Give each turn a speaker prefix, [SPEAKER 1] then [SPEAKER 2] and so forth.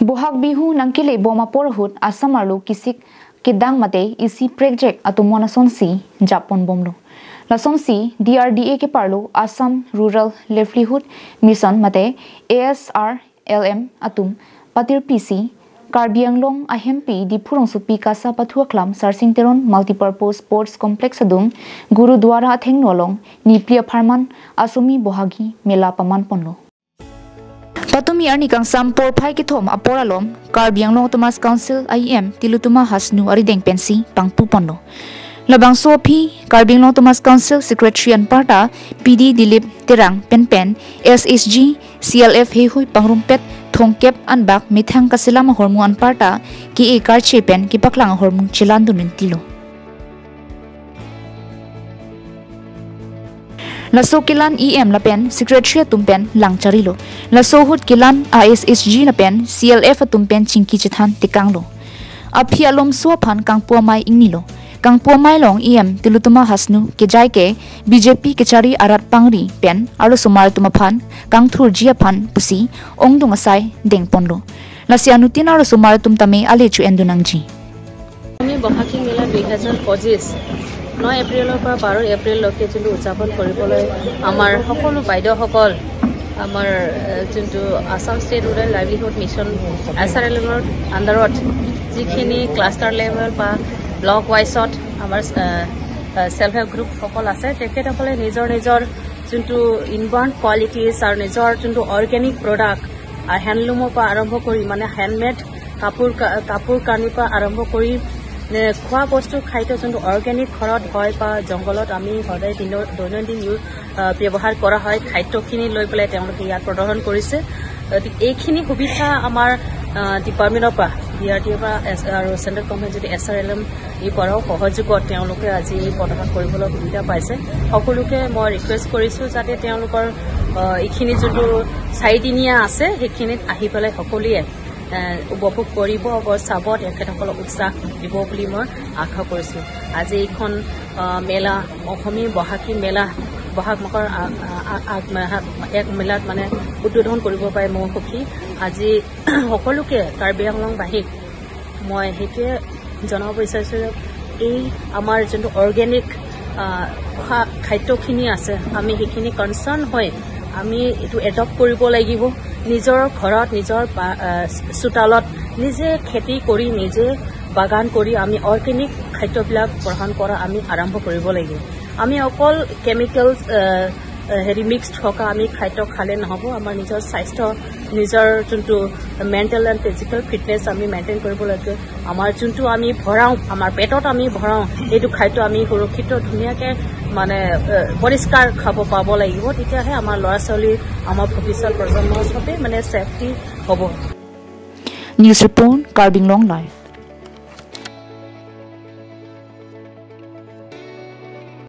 [SPEAKER 1] Bohag Bihu nangkile boma porhut Assam arlu kisik kidang mate isi project atumona sonsi Japon bomlo lasonsi DRDA ke parlo Assam Rural Livelihood Mission mate ASRLM atum patir PC Karbi Anglong ahempi di phurong supi kasa pathua klam Sarsing Teron Multipurpose Sports Complex adung Gurudwara atheng nolong ni plia pharman Asumi Bohagi Mela paman ponlo Patumi arni kangsam por phai ki thom aporalom Karbi Anglong Autonomous Council IM Tilutuma Hasnu arideng pensi pangpu ponlo Labang Sopi Karbi Anglong Autonomous Council Secretary an parta PD Dilip Terang Penpen SSG CLF Hehui Pangrumpet Thongkep anbak mithang kasilama hormu an parta ki e karche pen ki paklang hormu chilandu tilo Laso kilan EM lapen Secretary tumpen langcharilo Laso hut kilan ASSG lapen CLF tumpen chingki chithan tikanglo Aphi alom suaphan kangpua mai ingnilo Kangpua mai long EM Tilutuma Hasnu ke jai ke BJP kechari arat pangri pen aro sumar tumaphan kangthur jia phan pusi ongdung asai dengponlo Lasi anutin aro sumar tumtame ale chu endunangji
[SPEAKER 2] আমি বহাগী মেলা 2025 9 এপ্ৰিলৰ পৰা 12 এপ্ৰিললৈকে যোনটো উদযাপন কৰিবলৈ আমাৰ সকলো বাইদেউসকল আমাৰ যোনটো Assam state rural livelihood mission SRLMৰ আণ্ডাৰত যিখিনি ক্লাষ্টাৰ লেভেল বা ব্লক ৱাইজত আমাৰ চেল্ফ হেল্প গ্ৰুপসকল আছে তেখেতসকলে নিজৰ নিজৰ যোনটো ইনবৰ্ণ কোৱালিটিজ আৰু নিজৰ যোনটো অৰ্গেনিক প্ৰডাক্ট আৰু হেণ্ডলুমৰ পৰা আৰম্ভ কৰি মানে হেণ্ডমেড কাপোৰ কানিৰ পৰা আৰম্ভ কৰি খোৱা বস্তু খাদ্য যোনটো অৰ্গেনিক ঘৰত হয় বা জংঘলত আমি সদায় দৈনন্দিন ব্যৱহাৰ কৰা হয় খাদ্যখিনি লৈ পেলাই তেওঁলোকে ইয়াত প্ৰদৰ্শন কৰিছে। এইখিনি সুবিধা আমাৰ ডিপাৰ্টমেণ্টৰ পৰা DRDA পৰা আৰু চেণ্ট্ৰেল গভৰ্ণমেণ্ট যদি SRLM এই পৰাও সহযোগত তেওঁলোকে আজি এই প্ৰদৰ্শন কৰিবলৈ সুবিধা পাইছে। সকলোকে মই ৰিকুৱেষ্ট কৰিছোঁ যাতে তেওঁলোকৰ এইখিনি যোনটো চাৰিদিনীয়া আছে সেইখিনিত আহি পেলাই সকলোৱে উপভোগ কৰিব চাব তেখেতসকলক উৎসাহ দিব বুলি মই আশা কৰিছোঁ। আজি এইখন মেলা অসমী বহাগী মেলা বহাগ মাহৰ এক মেলাত মানে উদ্বোধন কৰিব পাই মই সুখী। আজি সকলোকে কাৰ্বি আংলংবাসীক মই সেইটোৱে জনাব বিচাৰিছোঁ যে এই আমাৰ যোনটো অৰ্গেনিক খাদ্যখিনি আছে আমি সেইখিনি কনচাৰ্ণ হৈ আমি এইটো এডপ্ট কৰিব লাগিব। নিজৰ ঘৰত নিজৰ চোতালত নিজে খেতি কৰি নিজে বাগান কৰি আমি অৰ্গেনিক খাদ্যবিলাক গ্ৰহণ কৰা আমি আৰম্ভ কৰিব লাগিব। আমি অকল কেমিকেল হেৰি মিক্স থকা আমি খাদ্য খালে নহ'ব। আমাৰ নিজৰ স্বাস্থ্য নিজৰ যোনটো মেণ্টেল এণ্ড ফিজিকেল ফিটনেছ আমি মেইনটেইন কৰিব লাগিব। আমাৰ যোনটো আমি ভৰাওঁ আমাৰ পেটত আমি ভৰাওঁ এইটো খাদ্য আমি সুৰক্ষিত ধুনীয়াকৈ মানে পৰিষ্কাৰ খাব পাব লাগিব। তেতিয়াহে আমাৰ ল'ৰা ছোৱালী আমাৰ ভৱিষ্যত প্ৰজন্ম চবেই মানে ছেফটি হ'ব।
[SPEAKER 1] News report Karbi Anglong live.